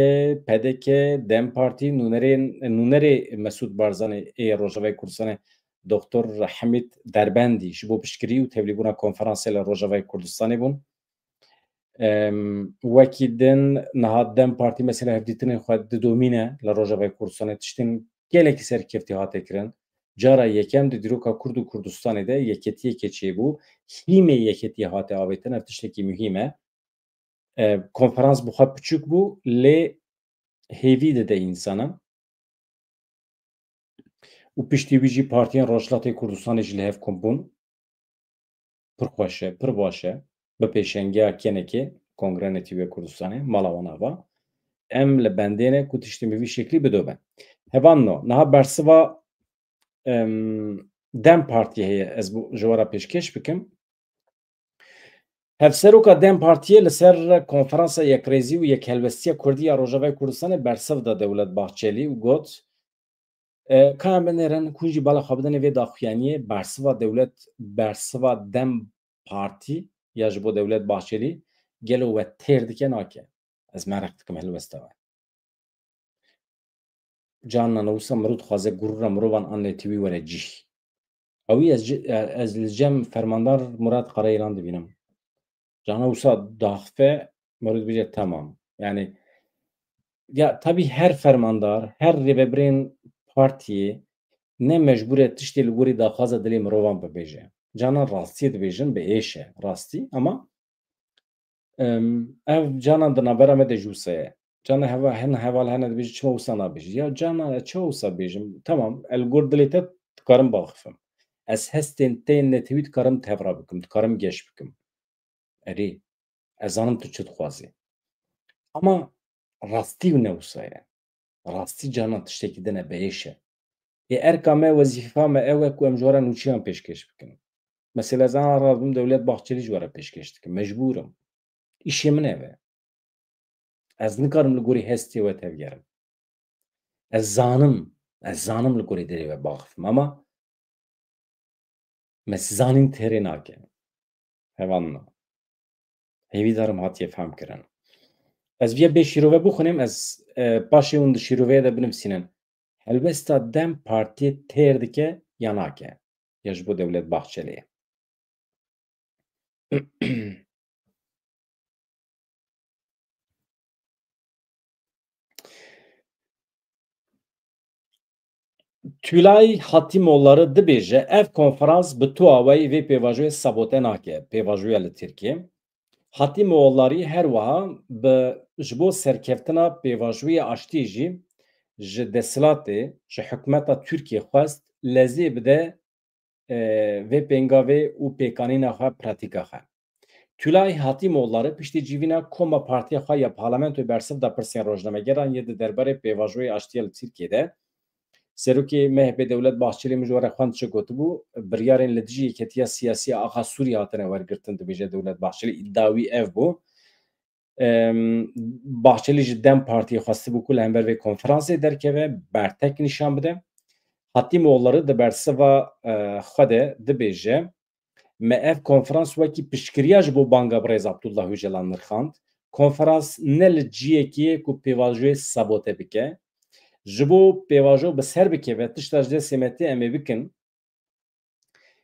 P D K, DEM Partî, nûnerên, nûnerê Mesûd Barzanî ê Rojavayê Kurdistanê, Doktor Hemîd Derbendî ji bo piştgirî û tevlîbûna konferansê li Rojavayê Kurdistanê bûn. Em, wekî din niha DEM Partî mesela hevdîtinên xwe didomîne li Rojavayê Kurdistanê, tiştên gelekî serkeftî hate kirin. Cara yekem di dîroka Kurd û Kurdistanê de yeketiyeke çêbû. Hîmê yeketiyê hate avêtin, ev tiştekî muhîm e. E, konferans bi xwe piçûk bû, lê hêvî dide însanan. Û piştî wî jî partiyên Rojhilatê Kurdistanê jî li hev kom bûn. Pir xweş e, pir baş e. Bi pêşengiya K N K, Kongreya Netewî ya Kurdistanê, mala wan ava. Em li bendê ne ku tiştên bi vî şeklî bidobe. Hevalno, niha bersiva, em, DEM Partiyê heye, ez bo, ji we re pêşkêş bikim. Hevseroka DEM Partiyê li ser Konferansa Yekrêzî û Yekhelwestiya Kurdî ya Rojavayê Kurdistanê bersiv da Dewlet Bahçelî û got, e, ka em binêrin, hûn jî bala xwe bidinê vê daxuyaniyê, bersiva dewlet, bersiva DEM Partî ya ji bo Dewlet Bahçelî gelo we têr dike nake? Ez mereq dikim helwesta we. Carna ne wisa mirov dixwaze gurûra mirovan an netewî were cih. Ewî ez ci-, ez li cem fermandar Murat Karayêlan dibînim. Carna wisa daxife, mirov dibêje, tamam. Yani, ya tabî her fermandar, her rêvebirên partiyê ne mecbûr e tiştê li gorî daxwaza dilê mirovan bibêje. Carna rastiyê dibêjin, bi êş e rastî, ama Em, ev carnan di navbera me de jî wisa ye. Carna heva-, hin heval hene dibêjin, çima wisa nabêjî? Ya carnan ez çawa wisa bêjim? Tamam, ez li gor dilê te dikarim baxifim. Ez hestên te yên netewî dikarim tevra bikim, dikarim geş bikim. Erê, ez zanim tu çi dixwazî. Ama rastî ne wisa ye. Rastî carnan tiştekî din e, bi êş e. Ê erka me, wezîfa me ew e ku em ji we re nûçeyan pêşkêş bikin. Mesela ez ana razim Dewlet Bahçelî ji we re pêşkêş dikim. Mecbûr im. Îşê min ev e. Ez nikarim li gorî hestê we tevgerim. Ez zanim, ez zanim li gorî dilê we baxifim, ama me zanîn têrê nake. Hevalno. Hêvîdar im hatiye fehmkirin. Ez viya bê şîrove bixwînim, ez, e, paşê hûn di şîroveyê de binivîsînin. Helwesta DEM Partiyê têr dike ya nake? Ya ji bo Dewlet Bahçeliyê? Tülay Hatimoğulları dibêje, ev konferans bi tu awayî vê pêvajoyê sabote nake, pêvajoya li Tirkiyê. Hatimoğulları her wiha bi, ji bo serkeftina pêvajoyê aştiyê jî ji desthilatê, ji hikûmeta Tirkiyê xwest lezê bide, e, vê pêngavê û pêkanîna xwe, pratîka xwe. Tülay Hatimoğulları piştî civîna koma partiya xwe ya parlamentoyê bersiv da pirsên rojnamegeran yê di derbarê pêvajoyê aştiya li Tirkiyê de. Serokê M H P Dewlet Bahçelî, min ji we re xwend çi gotibû, biryarên li dijî yeketiya siyasî ya Axa Sûrî hatine wergirtin, dibêje Dewlet Bahçelî, îdia wî ev bû. Em, Bahçelî ji DEM Partiyê xwestibû ku li hember vê konferansê derkeve, bertek nîşan bide. Hatimoğulları di bersiva, e, xwe de dibêje, me ev konferans wekî piştgiriya ji bo banga birêz Abdullah Ocalan nirxand. Konferans ne li ciyekî ye ku pêvajoyê sabote bike. Ji bo pêvajo bi ser bikeve, tişta ji destê me tê em ê bikin.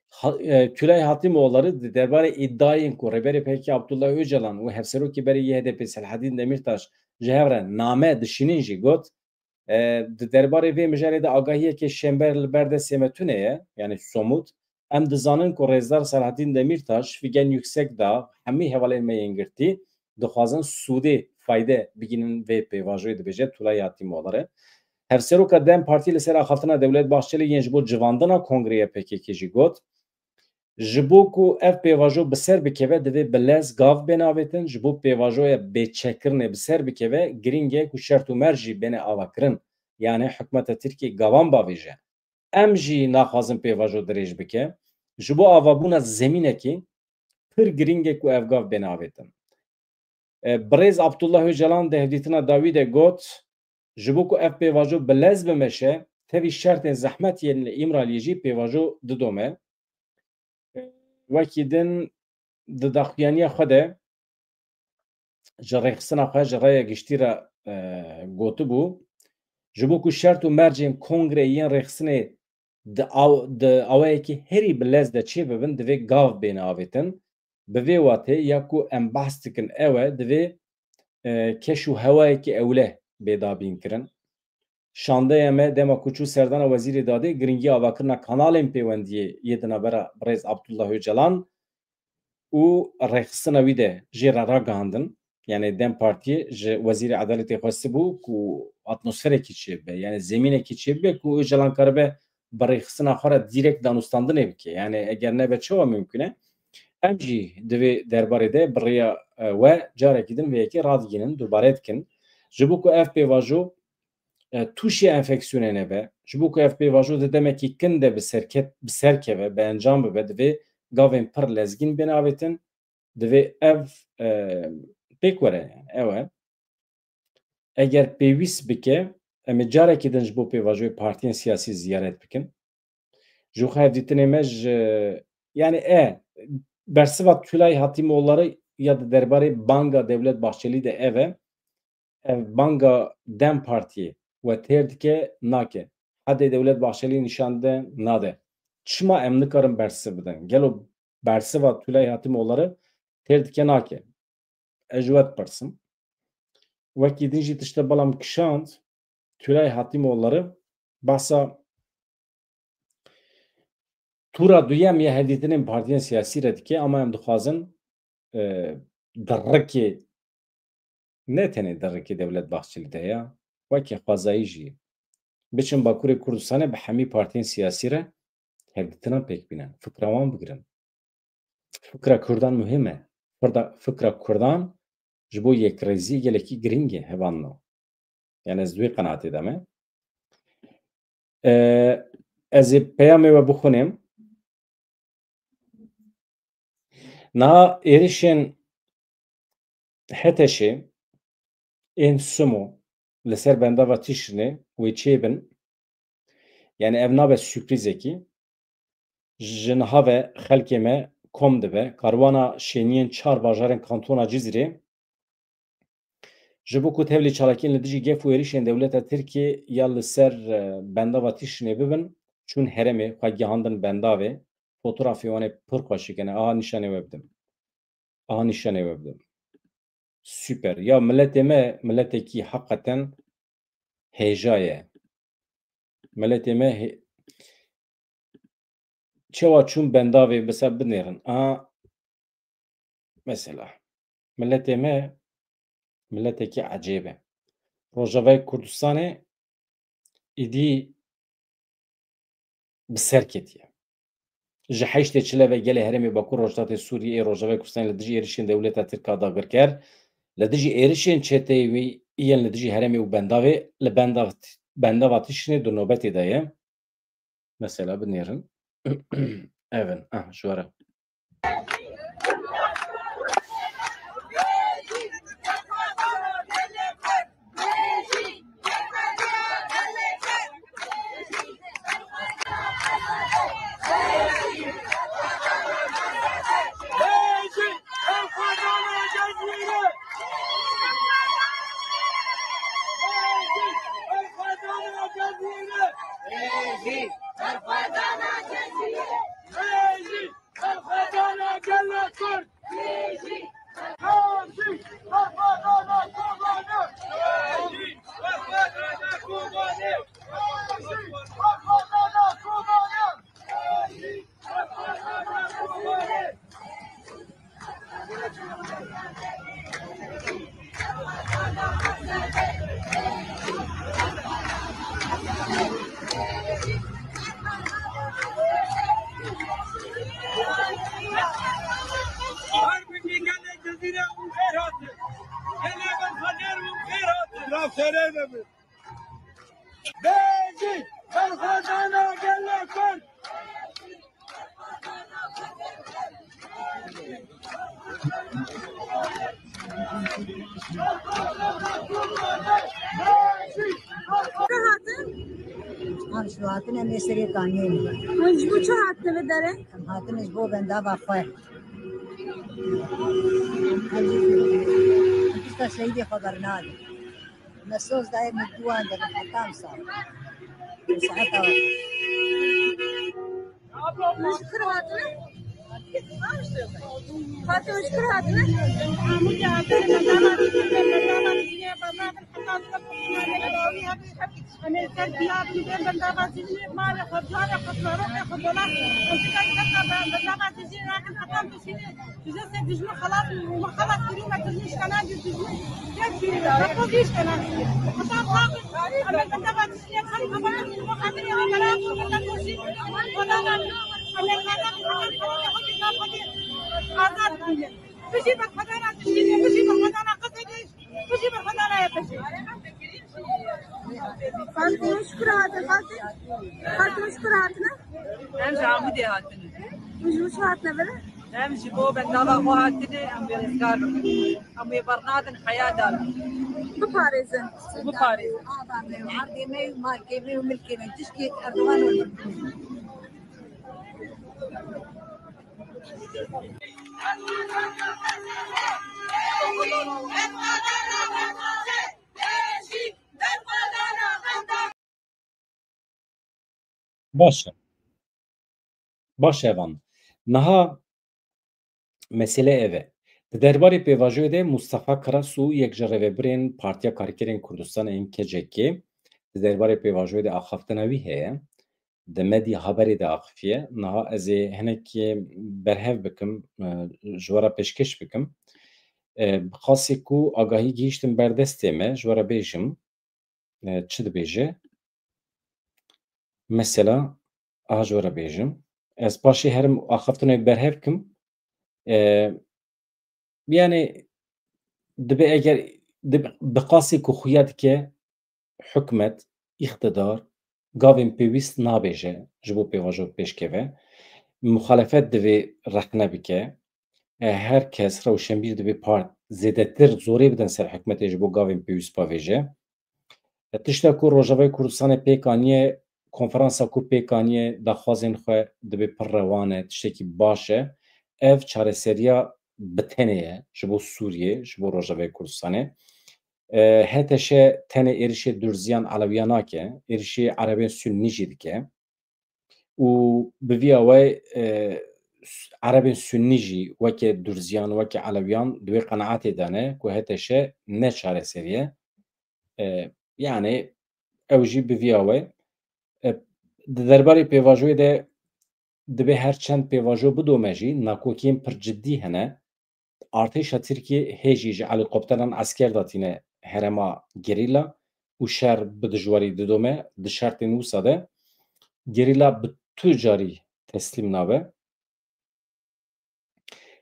Ha-, e, Tülay Hatimoğulları di derbarê îdiayên ku Rêberê P K K Abdullah Ocalan û Hevserokê berê yê H D P Selahattin Demirtaş ji hev re name dişînin jî got, e, di derbarê vê mijarê de agahiyeke şênber li ber destê me tune ye, yani somut. Em dizanin ku Rêzdar Selahattin Demirtaş, Figen Yüksekdağ, hemî hevalên me yên girtî dixwazin Sûdê payde bigînin vê pêvajoyê, dibêje Tûlay Hatîmoğulları. Hevseroka DEM Partî li ser axaftina Dewlet Bahçelî yên ji bo civandina kongreyê P K K jî got, ji bo ku ev pêvajo bi ser bikeve, divê bi lez gav bêne avêtin. Ji bo pêvajoya bêçekkirinê bi ser bikeve, girîng e ku şert û merc jî bêne avakirin. Yani hikûmeta Tirkiyê gavan bavêje. Em jî naxwazin pêvajo dirêj bike. Ji bo avabûna zemînekê pir girîng e ku ev gav bêne avêtin. E, Birêz Abdullah Öcalan di hevdîtina dawî de got, ji bo ku ev pêvajo bi lez bimeşe, tevî şertên zehmet yên li Îmraliyê jî pêvajo didome. E, wekî din di daxuyaniya xwe de ji rêxistina xwe ji raya giştî re, e, gotibû, ji bo ku şert û mercên kongreyê yên rêxistinê di aw-, di awayekî herî bi lez de çêbibin, divê gav bêne avêtin. Bi vê watê ya ku em behs dikin ew e, divê, e, keş û hewayekî ewle bê dabînkirin. Şandeya me dema ku çû serdana Wezîrê Dadê, giringî avakirina kanalên pêwendiyê yê di navbera Birêz Abdullah Öcalan û rêxistina wî de jê re ragihandin. Yani DEM Partiyê ji Wezîrê Edaletê xwestibû ku atmosferekî çêbibe, yani zemînekî çêbibe ku Öcalan karibe bi rêxistina xwe re dîrekt danûstandinê bike. Yani eger nebe çawa mimkun e? Em jî di vê derbarê de bi rêya, e, we carekî din vê yekê radigihînin, dubare dikin. Ji bo ku ev pêvajo, e, tûşê enfeksiyonê nebe, ji bo ku ev pêvajo di demekî kin de bi serket-, bi ser keve, bi encam bibe, divê gavên pir lezgîn bên avêtin, divê ev, e, pêk were, yani, ew e. Eger pêwîst bike, em ê carekî din ji bo pêvajoyê partiyên siyasî ziyaret bikin. Ji xwe hevdîtinê me ji, yani e, bersiva Tülay Hatimoğulları ya di derbarê banga Devlet Bahçelî de ev e. Ev banga DEM Partiyê we têr dike, nake. Hedê Devlet Bahçelî nîşan de, nade. Çima em nikarin bersiv bidin? Gelo bersiva Tülay Hatimoğulları têr dike, nake? Ez ji we dipirsim. Wekî din jî tişte bela min kişand, Tülay Hatimoğulları behsa tûra duyem ya hevdîtinên partiyên siyasî re dike, ama em dixwazin, e, dirikê, ne tenê dirikê Devlet Bahçelî de ya, weke xwezayî jî, biçin Bakurê Kurdistanê bi hemî partiyên siyasî re hevdîtina pêk bînin, fikra wan bigirin. Fikra Kurdan muhim e. Fikra, fikra Kurdan ji bo yekrêzî gelekî girîng e, hevalno. Yani ez di wê qenaatê de me. E, ez ê peyamê we bixwînim. Niha êrişên HTŞê ên Sumo li ser bendava Tişrînê wê çêbin. Yani ev nabe sürprîzekî. Ji niha ve xelkê me kom dibe. Karwana şêniyên çar bajarên kantona Cizîrê ji bo ku tevlî çalakiyên li dijî gef û êrişên dewleta Tirkiyê ya li ser, e, bendava Tişrînê bibin, çûn herêmê, xwe gihandin bendavê. Fotografê wan ê pir xweşik in. Aha nîşanê we bidim. Aha nîşanê we bidim. Super. Ya miletê me, miletekî heqeten hêja ye. Miletê me hê-, çawa çûn bendavê, mesela binêrin. A, mesela, miletê me miletekî ecêb e. Rojavayê Kurdistanê îdî bi ser ketiye. Ji heştê çile ve gelê herêmê Bakur Rojhilatê Sûriyê ê Rojavayê Kurdistanê li dijî êrişên dewleta Tirk a dagirker, li dijî êrişên çeteyê wî yên li dijî herêmê û bendavê li benda-, bendava Tişrînê di nobetê de ye. Mesela binêrin. Ev in. Ah, ji we re. Her bikî gelê Cezîre û xêr hatin. Gelê Belxecer û xêr hatin. Rafşere de bi. Bêjî, berxwedana gelê Kurd. Çi hatin? Em ji hatine em ê serê kaniyê ne. Hûn ji bo çi hatine vê derê? Em hatine ji bo bendava xwe. Em ji, em pişta şehîdê xwe bernadin. Me soz dayê, me duwan de, me hetam sar. Saeta Hûn ji kir hatine? Fatime, hûn ji kir hatine? Amûja hatine, bendava dizînê, bendava dizînê, bendava dizînê, bendava dizînê, bendava dizînê, bendava dizînê, bendava dizînê, bendava dizînê, bendava dizînê, bendava dizînê, bendava dizînê. Bize se dijmin xelas, xelas kirî me dijmin şkana, dijmin. Tek kirî me, tek kirî şkana. Hasan Sabir, Ahmet Hasan Sabir, Hasan Sabir, Hasan Sabir, Hasan Sabir, Hasan Sabir, Hasan Sabir, Hasan Sabir, Azad bûye. Bijî berxwedana dijminê, bijî berxwedana qisê. Fatime, ji kira hatine, Fatime? Fatime, ji kira hatine? Em ji Amûdê hatine. Hûn ji bo çi hatine vere? Em ji bo bendava xwe hatine, em wê rizgar bikin. Em wê bernadin heya da. Biparêzin. Biparêzin. Ava me û erdê me û malkê me û milkê me, tişkê Erdogan û Baş e. Baş e van. Niha mesele ev e. Di derbarê pêvajoyê de Mustafa Karasu, yek ji rêvebirên Partiya Karkerên Kurdistanê ên K C K, di derbarê pêvajoyê de axaftina wî heye. Di medya haberê de axifiye. Niha ez ê hinekî berhev bikim, e, ji we re pêşkêş bikim. E, bi qasê ku agahî gihîştin ber destê me, ji we re bêjim, e, çi dibêje? Mesela, aha ji we re bêjim. Ez paşê herim axaftinê berhev kim. E, yani, dibe eger, dibe, bi qasê ku xuya dike, hikûmet, îqtidar, gavên pêwîst nabêje ji bo pêvajo pêşkeve. Muxalefet divê rexne bike. E, her kes rewşenbîr divê part zêdetir zorê bidin ser hikûmetê ji bo gavên pêwîst bavêje. E, tişta ku Rojavayê Kurdistanê pêk aniye, konferansa ku pêk aniye, daxwazên xwe divê pir rewan e, tiştekî baş e. Ev çareseriya bi tenê ye ji bo Sûriyê, ji bo Rojavayê Kurdistanê. E, H T Ş tenê êrişê Durziyan Elewiyan nake, êrişê Erebên Sunnî jî dike. Û bi vî awayî, e, s-, Erebên Sunnî jî weke Durziyan, weke Elewiyan di wê qenaetê de ne ku H T Ş ne çareserî ye. E, yani ew jî bi vî awayî. E, di derbarê pêvajoyê de dibe her çend pêvajo bidome jî, nakokiyên pir cidî hene. Artêşa Tirkiyê hê jî ji helîkopteran esker datîne herêma gerîla û şer bi dijwarî didome. Di şertên wisa de gerîla bi tu carî teslîm nabe.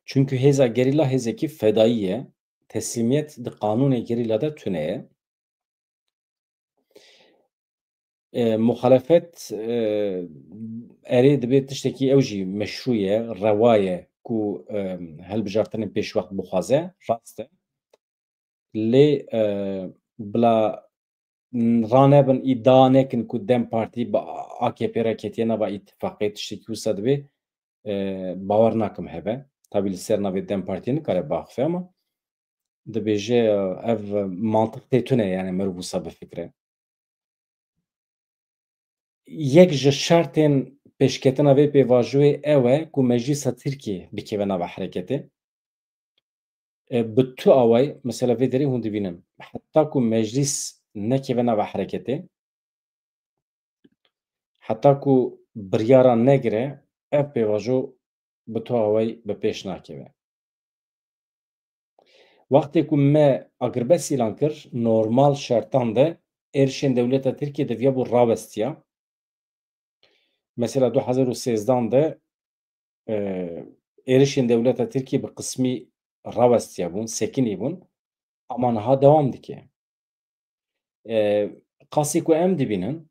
Çunku hêza gerîla hêzekî fedayî ye. Teslîmiyet di qanûnê gerîla de tune ye. E, muxalefet, e, erê dibe tiştekî ew jî meşrû ye, rewa ye ku, e, hilbijartinên pêşwext bixwaze, rast e. Lê, e, bila ranebin, îdia nekin ku DEM Partî bi A K P re ketiye nava îtifaqê, tiştekî wisa dibe, e, bawer nakim hebe. Tabî li ser navê DEM Partiyê nikare biaxife, ama dibêje, e, ev mantiq tê tune, yani meriv wisa bifikre. Yek ji şertên pêşketina vê pêvajoyê ew e ku Meclîsa Tirkiyê bikeve nava hereketê. E, bi tu awayî, mesela vê derê hûn dibînin, heta ku Meclîs nekeve nava hereketê, heta ku biryara negire, ev pêvajo bi tu awayî bi pêş nakeve. Wextê ku me agirbest îlan kir, normal şertan de êrişên dewleta Tirkiyê deviyabû rawestiya. Mesela du hezar û sêzdan de, e, êrişên dewleta Tirkiyê bi qismî rawestiya bûn, sekinî bûn. Ama niha dewam dike. E, qasî ku em dibînin,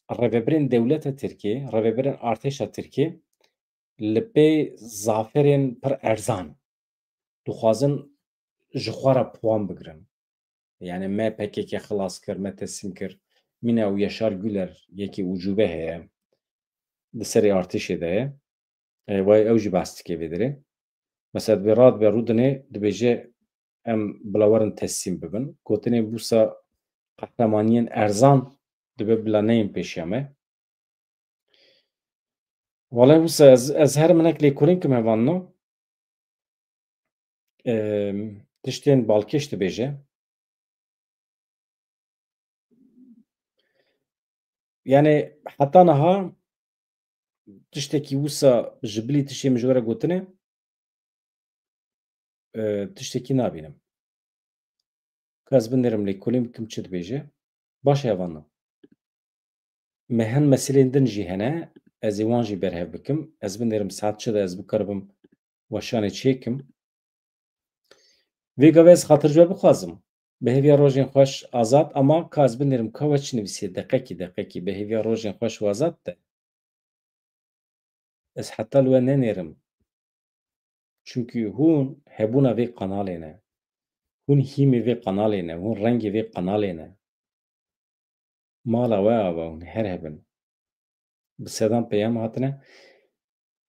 rêvebirên dewleta Tirkiyê, rêvebirên artêşa Tirkiyê li pê zaferên pir erzan dixwazin ji xwe re puan bigirin. Yani me P K K xilas kir, me teslîm kir. Mîna û Yaşar Güler yekî ucube heye. Di serê artêşê de ye. E, vay ew jî behs dike vê derê. Mesela dibê radibe rûdinê, dibêje em bila werin teslîm bibin. Gotinên wisa qehremaniyên erzan dibe bila neyên pêşiya me. Wele wisa ez, ez her minek lêkolîn kim hevanno. Em, tiştên balkêş dibêje. Yani heta niha tiştekî wisa ji bilî tiştê min ji we re gotine, e, tiştekî nabînim. Ka ez binêrim lêkolîn bikim çi dibêje. Baş e hevanno. Me hin meselên din jî hene, ez ê wan jî berhev bikim. Ez binêrim saet çi de ez bikaribim weşanê çêkim. Vê gavê ez xatir ji we bixwazim. Bi hêviya rojên xweş Azad, ama ka ez binêrim ka we çi nivîsiye, deqekî, deqekî, bi hêviya rojên xweş û Azad de. Ez heta li we nenêrim. Çimkî hûn hebûna vê qanalê ne. Hûn hîmê vê qanalê ne, hûn rengê vê qanalê ne. Mala we ava hûn her hebin. Bi sedan peyam hatine.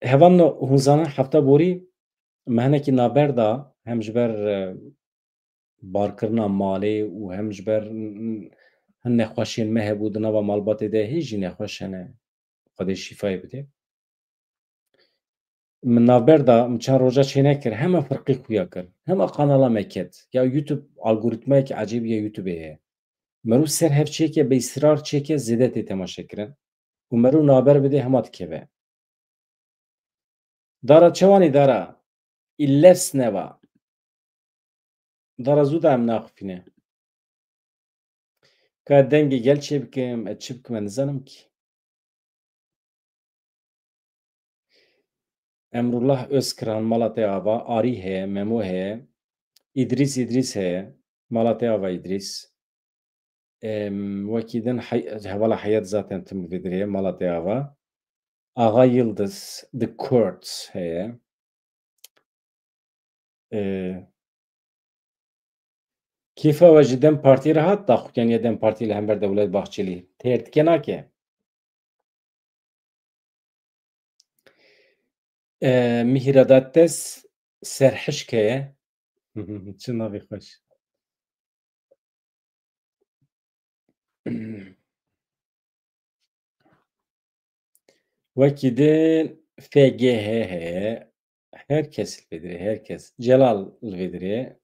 Hevan hûn zanin hefta borî me hinekî naber da, hem ji ber, e, barkirina malê û hem ji ber, n-, n-, hin nexweşên me hebû di nava malbatê de, hê jî nexweş hene. Xwedê şîfayê bide. Min navber da, min çend roja çê nekir, hema firqî xuya kir, hema kanala me ket. Ya YouTube, algoritmayekî ecêb ya YouTubeê heye. Merû ser hev çêke, bi îsrar çêke, zêde tê temaşekirin. Û merû navber bide, hema dikeve. Dara çewanî dara, îlefs neva. Dara zû da em naxifîne. Ka dengê gel çê bikim, ez çi bikim, ez nizanim kî. Emrullah Özkıran, mala te ava, Arî heye, Memo heye, Îdrîs Îdrîs heye, mala te ava Îdrîs. Em, wekî din hey-, hevala Heyet zaten tim vê dirê, mala te ava. Axa Yildiz, The Kurds heye. Ee, kêfa we ji DEM Partî re hat, daxuyaniya DEM Partî li hember Dewlet Bahçelî têr dike nake? Ee, Mihîra Dattes serhişk heye. Çi navê xweş. Wekî din F G H heye. Her kes li vê dirê, her kes. Celal li vê dirê.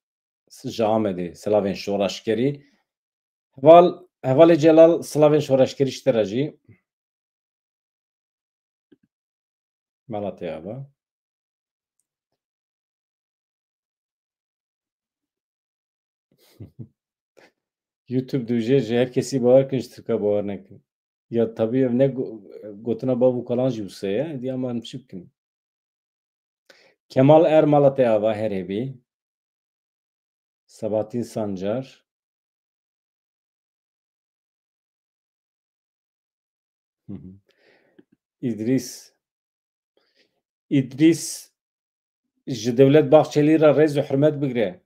Ji Amedê, silavên şoreşgerî. Heval, hevalê Celal, silavên şoreşgerî ji te re jî. Mala te ava. YouTube dûje ji her kesî bawer kin, ji Tirka bawer nekin. Ya tabî ev ne go-, gotina bav û kalan jî wisa ye, dî ama em çi bikin? Kemal Er, mala te ava, her hebî. Sebahattin Sancar. Hı hı. Îdrîs. Îdrîs ji Dewlet Bahçelî re rêz û hurmet bigire.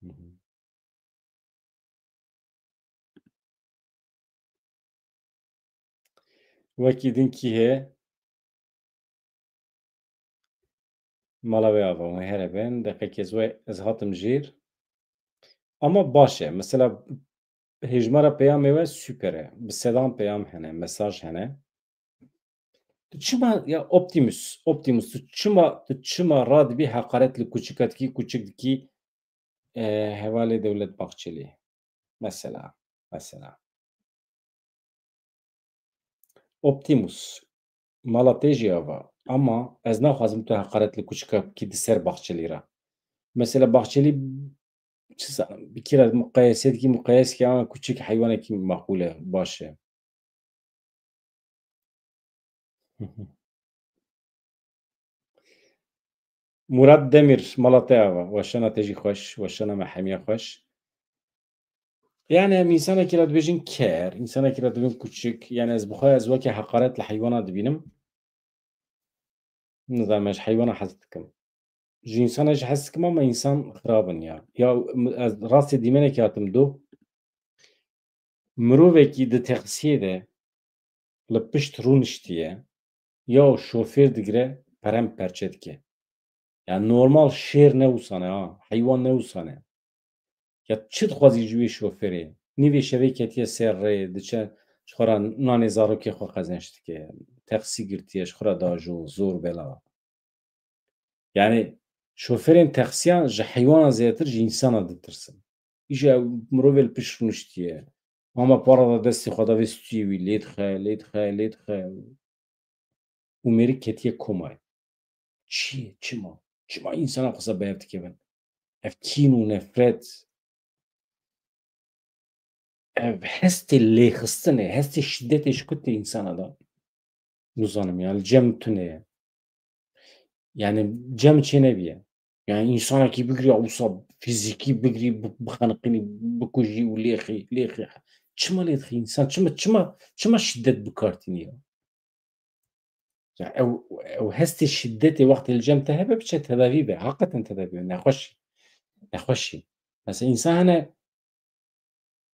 Hı hı. Wekî din kî heye? Mala wê ava, wê here bin. Deqekê ez wê, ez hatim jêr. Ama baş e. Mesela hêjmara peyamê we super e. Bi sedan peyam hene, mesaj hene. Tu çima, ya Optimus, Optimus, tu çima, tu çima radibî heqaret li kuçika dikî, kuçik dikî, e, hevalê Dewlet Bahçelî? Mesela, mesela. Optimus, mala te jî ava, ama ez naxwazim tu heqaret li kuçika bikî di ser Bahçelî re. Mesela Bahçeli, çi zanim, bi kira muqayese dikî, muqayese ki ama küçük heywanekî makul e, baş e. Murat Demir, mala te ava. Weşana te jî xweş, weşana me hemiya xweş. Yani em însanekî re dibêjin ker, însanekî re dibin küçük. Yani ez bi xwe ez weke heqaret li heywana dibînim. Nizanim, ez ji heywana hez dikim. Ji însana jî hez dikim ama însan xirab in ya. Ya ez rastê dîmenekî hatim do. Mirovekî di taksiyê de li pişt rûniştiye, ya şofêr digire, perem perçe dike. Yani normal şêr ne wisa ne ha, heywan ne wisa ne. Ya çi dixwazî ji wê şofêrê? Nîvê şevê ketiye ser rê, diçe ji xwe re nanê zarokê xwe qezenç dike. Taksî girtiye, ji xwe re diajo, zor bela. Yani şofêrên taksiyan ji heywana zêdetir ji însana ditirsin. Îja mirovê li pişt rûniştiye. Ama para da destê xwe da vê stûyê wî lê dixe, lê dixe, lê dixe. Û mêrik ketiye komayê. Çi ye? Çima? Çima însana xwesa bi hev dikevin? Ev kîn û nefret, ev hestê lêxistinê, hestê şîdetê ji ku tê însana da? Nizanim ya, li cem tune ye. Yani cem çênebiye. Yani însanekî bigirî, wisa fîzîkî bigirî, bi-, bixeniqînî, bikujî û lêxî, lêxî. Çima lê dixî însan? Çima, çima, çima şîdet bi kar tînî ya? Ya ew, ew hestê şîdetê wextê li cem te hebe, biçe tedavî be. Heqeten tedavî be. Nexweşî. Nexweşî. Mesela însan hene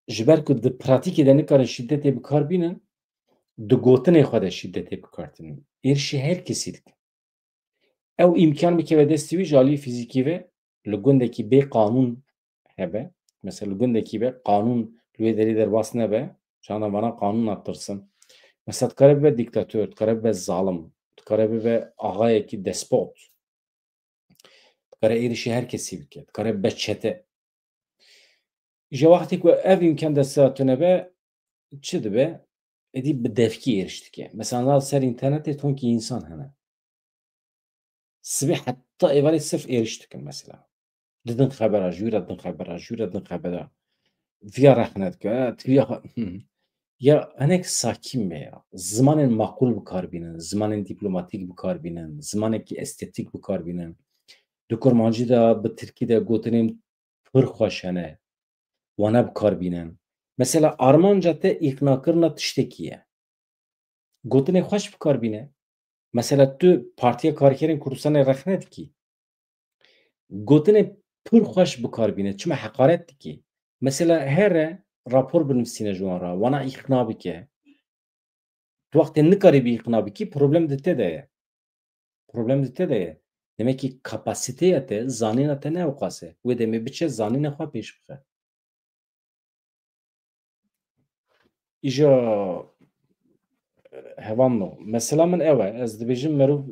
ji ber ku di pratîkê de nikarin şîdetê bi kar bînin, di gotinê xwe de şîdetê bi kar tînin. Êrişî her kesî dikin. Ew îmkan bikeve destê wî ji alî fîzîkî ve, li gundekî bê qanûn hebe. Mesela li gundekî be qanûn li wê derê derbas nebe, çanda vana qanûna tirsin. Mesela dikare bibe dîktator, dikare bibe zalim, dikare bibe axayekî despot. Dikare êrişî her kesî bike, dikare bibe çete. Ji wextê ku ev îmkan destê tune be, çi dibe? Êdî bi devkî êriş dike. Mesela ser înternetê tonkî însan hene. Sibê heta êvarê sirf êriş dikin mesela. Didin xebera, jû re din xebera, jû re din xebera. Viya rexne dike, ha, tu viya xwe, hı. Ya hinek sakîn be ya. Zimanên maqûl bi kar bînin, zimanên dîplomatîk bi kar bînin, zimanekî estetîk bi kar bînin. Di kurmancî de, bi tirkî de gotinên pir xweş hene. Wana bi kar bînin. Mesela armanca te îqnakirina tiştekî ye. Gotinê xweş bi kar bîne. Mesela tu Partiya Karkerên Kurdistanê rexne dikî. Gotinê pir xweş bi kar bîne. Çima heqaret dikî? Mesela here rapor binivîsîne ji wan re. Wana îqna bike. Tu wextê nikarî bî îqna bikî, problem di te de ye. Problem di te de ye. Demek ki kapasiteya te, zanîna te ne ewqas e. Wê demê biçe zanîna xwe pêş bixe. Îja hevalno. Mesela min ew e. Ez dibêjim merov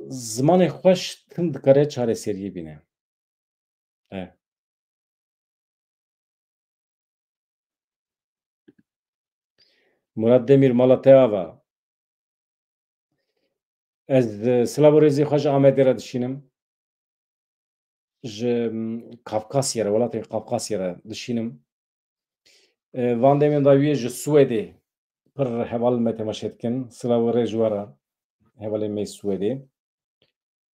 zimanê xweş tim dikare çareseriyê bîne. E. Murat Demir, mala te ava. Ez, e, silav û rêzê xwe ji Amedê re dişînim. Ji, m, Kafkasyê re, welatê Kafkasyê re dişînim. E, van demên dawiyê ji Swêdê pir heval me temaşe dikin. Silav û rê ji we re, hevalê me Swêdê.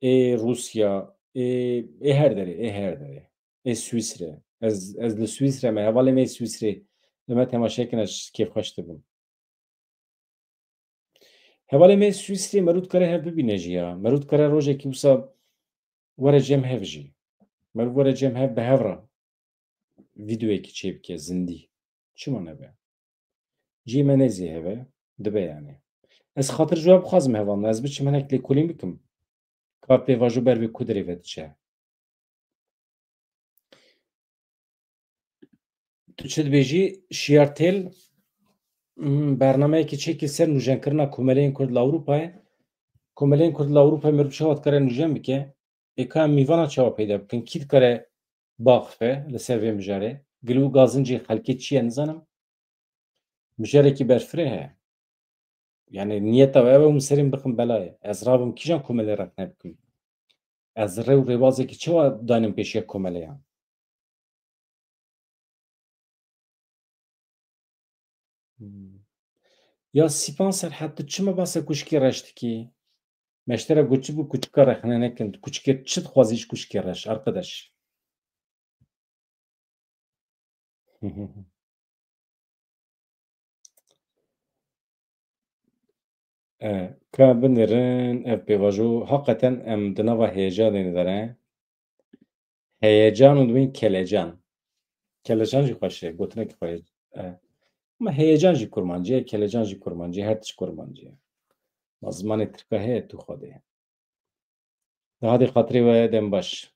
Ê Rûsya, ê, ê her derê, ê her derê. Ê Swîsre. Ez, ez li Swîsre me, hevalê me Swîsrê. Li me temaşe kin, ez kêfxweş dibim. Hevalê me Swîsrê merû dikare hev bibîne jî ya. Merû dikare rojekî wisa were cem hev jî. Merû were cem hev bi hev re vîdeoyekî çêbike zindî. Çima nebe? Cihê me nêzî heve, dibe yani. Ez xatir ji we bixwazim hevalno, ez biçim hinek lêkolîn bikim. Ka pêvajo ber vê ku derê ve diçe. Tu çi dibêjî? Şiyar Têl, hmm, bernameyekî çêkî ser nûjenkirina komeleyên Kurd li Ewropayê. Komeleyên Kurd li Ewropayê merû çawa dikare nûjen bike? Ê ka em mîvana çawa peyda bikin? Kî dikare biaxife li ser vê mijarê? Gil û gazincê xelkê çi ye nizanim? Mijarekî berfireh e. Yani niyeta we ew e, hûn serê min bixin belayê. Ez rabim kîjan komelê rexne bikim? Ez rê û rêbazekî çawa danim pêşiya komeleyan? Hmm. Ya Sîpan Serhet, tu çima basa kuşkî reş dikî? Me ji te re got çi bû, kuşka rexne nekin, kuşkê çi dixwazî ji kuşkê reş, arkadaş? E, ka binêrin ev pêvajo, hakikaten em di nava heyecanê de ne. Heyecan û dibên kelecan. Kelecan jî xweş e, gotinekî xweş e. E, ama heyecan jî kurmancî ye, kelecan jî kurmancî ye, her tişt kurmancî ye. Ma zimanê tirka heye tu xwedê. Di hadê xatirê we dem baş.